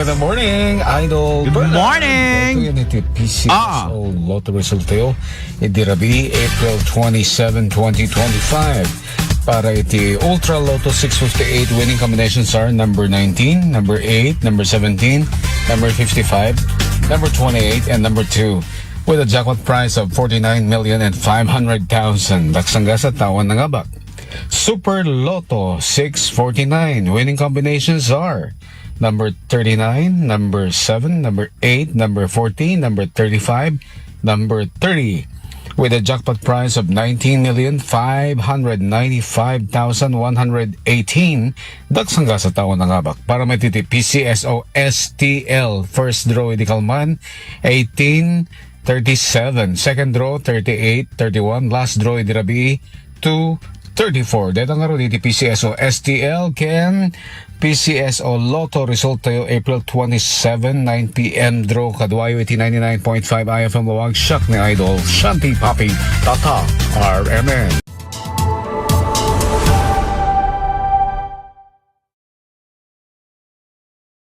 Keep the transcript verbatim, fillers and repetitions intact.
Good morning, Idol. Good morning. Ito yan iti P C S O Lotto resultayo. Idi rabii, April twenty-seven, twenty twenty-five. Para iti Ultra Lotto six fifty-eight, winning combinations are number nineteen, number eight, number seventeen, number fifty-five, number twenty-eight, and number two. With a jackpot price of forty-nine million and five hundred thousand. Daksang gasa, tawan nangabak. Super Lotto six forty-nine. Winning combinations are number thirty-nine, number seven, number eight, number fourteen, number thirty-five, number thirty. With a jackpot price of nineteen million five hundred ninety-five thousand one hundred eighteen, daksang gasa, tawan nangabak. Para met iti P C S O S T L, first draw idi kalman, eighteen thirty-seven. Second draw, thirty-eight thirty-one. Last draw idi rabii, two thirty-four. Deta ngarud iti P C S O S T L ken P C S O Lotto resultayo, April twenty-seven, nine p.m. draw. Kaduayo iti ninety-nine point five I F M Lawag, siak ni Idol Shanti Papi Tata, R M N.